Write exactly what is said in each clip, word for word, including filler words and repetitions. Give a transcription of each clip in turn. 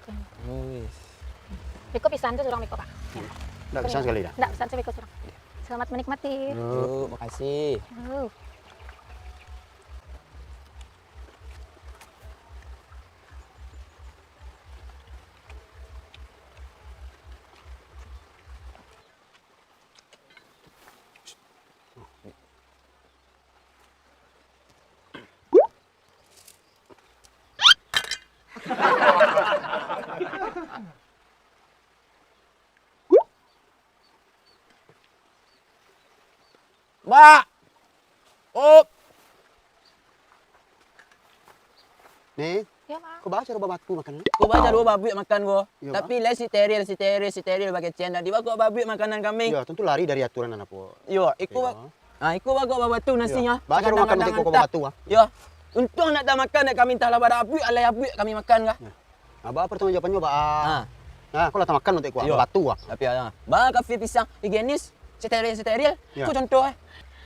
Wis. Beko pisan tu surang beko, Pak. Ndak pisan sakali dah. Ndak pisan, sabeko surang. Selamat menikmati. Yo, makasih. Yo. Bak! Op! Ni, Yo, Mak. Ko baa caro babatu makan ni? Ko baa caro babuek makan ko. Iyo, Mak. Tapi lai steril, steril, steril, bakecekan. Di baa ko babuek makanan kami. Iyo, tantu lari dari aturan nan apo. Iyo, iko Iyo. ba-, ah, iko baa ko babatu nasinyo. Iyo. Baa caro makan untuak ko babatu, ah. Iyo. Untuang ndak tamakan dek kami, antahlah bara abuak, alai abuak kami makan kah. Nah. Baa pertanggungjawabannyo, baa. Ah. Nah, ko lah tamakan untuak ko, Iyo. babatu, ah. Tapi, ah, baa kafe pisang, higienis. Steril, steril. Ya. Ko contoh, eh.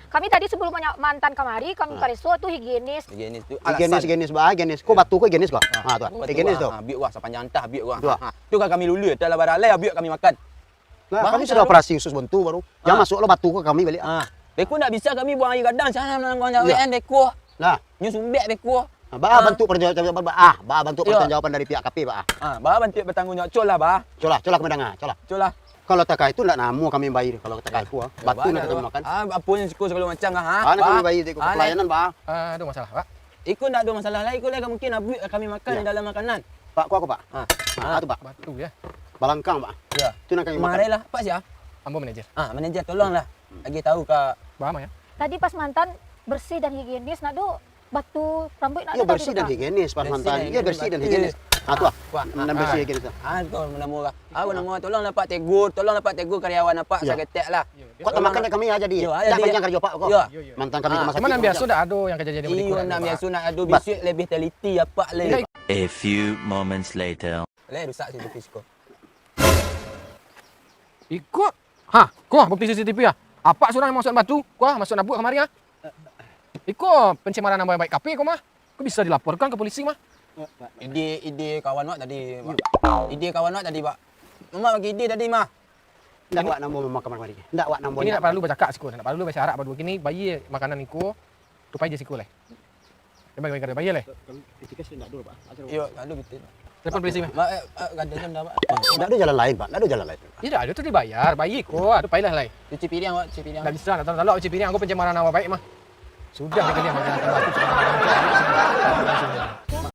Kami tadi sebelum manya-, mantan kamari, kami Ah. pareso tu higienis. Higienis tu Higienis, alasan. higienis, baa, higienis. Ko Ya. batu ko higienis ko. Ah. Ha, tu. Ko batu Higienis ko. tu. Ah, biuk wah, sapanjang antah biuk wah. Tu. Ah. Tu kan kami lulus, dah lah baralai biuk kami makan. Lah, Bah, kami sudah caro operasi khusus bantu baru. Jangan Ah. masuk lo batu ko kami balik. Ah. Beko ndak bisa kami buang aia gadang, sana nang buang Ya. jawek kan beko. Lah. Nyo sumbek beko. Ah, baa Ah. bantuk pertanggungjawab-, ah, baa bantuk Yo. pertanggungjawaban dari pihak kafe, baa. Ah, baa bantuk pertanggungjawab, colah, baa. Colah, colah kami danga, colah. Colah. Kalau takah itu ndak namo kami bayia, kalau takah Ya. itu, ah. Ya, Batu baa, nak kami baa. makan. Ah, apo nan siko sagalo macam kah, ha? Ah, nak Baa. kami bayia tu, Ah, pelayanan, baa. Ah, ado masalah, Pak? Iko ndak ado masalah lai, iko lai mungkin abuak kami makan Ya. dalam makanan. Pak, ko ako, Pak? Ah. Ah, Ah. tu, Pak. Batu, ya. Balangkang, Pak. Ya. Tu nak kami makan. Marailah, Pak sia? Ambo manajer. Ah, manajer, tolonglah. Agi tahu ka Baa, Mak, ya? Tadi pas mantan bersih dan higienis, ndak ado batu, rambuik ndak Iyo, ado tadi bersih tu, dan Kak. higienis, pas Bersih mantan. dan Iyo, higienis, bersih dan batu. higienis. Ah, tu, ah. Wah, Nan ah, bersih ah. higienis tu. Ah, tu namo lah. Ah, namo, tolonglah Pak tegur, tolonglah Pak tegur karyawan Apak Iyo. saketek lah. Iyo, Kok Tolonglah. tamakan dek kami aja di. Iyo, aja Ndak di. banyak karajo Pak ko. Iyo. Iyo, iyo. Mantan kami Ah. tu masa Cuman nan biaso ndak ado nan kajadian Iyo, beko nan tadi, Pak. biaso ndak ado Bat. bisuak labiah teliti Apak lai. Iyo. A few moments later. Lai rusak si Hafiz ko. Iko. Ha, ko bukti C C T V ah. Apak surang nan masuak batu, ko ah, masuak nabuak kamari ah. Iko pencemaran namo baik kafe ko mah. Ko bisa dilaporkan ka polisi mah. Ide, ide kawan awak tadi, Pak. Ide kawan awak tadi, Pak. Mamak bagi ide tadi mah. Ndak awak namo mamak kamari. Ndak awak namo Kini ndak ndak paralu bacakak siko, ndak paralu basyarak baduo. Kini bayia makanan iko, tu pai jo siko lai. Bayia, bayia, bayia lai. Kalau etika sih ndak ado, Pak. Asal Iyo, ndak ado betul. Telepon polisi mah. Ma-, eh, eh, gadang kan dah, Pak. Ndak ado jalan lain, Pak. Ndak ado jalan lain. Iyo, ndak ado tu dibayar, bayia iko, ado pailah lai. Cuci piring awak, cuci piring. Ndak bisa, ndak tahu, tahu cuci piring, ko pencemaran namo baik mah. Sudah dikalian makanan tambah tu.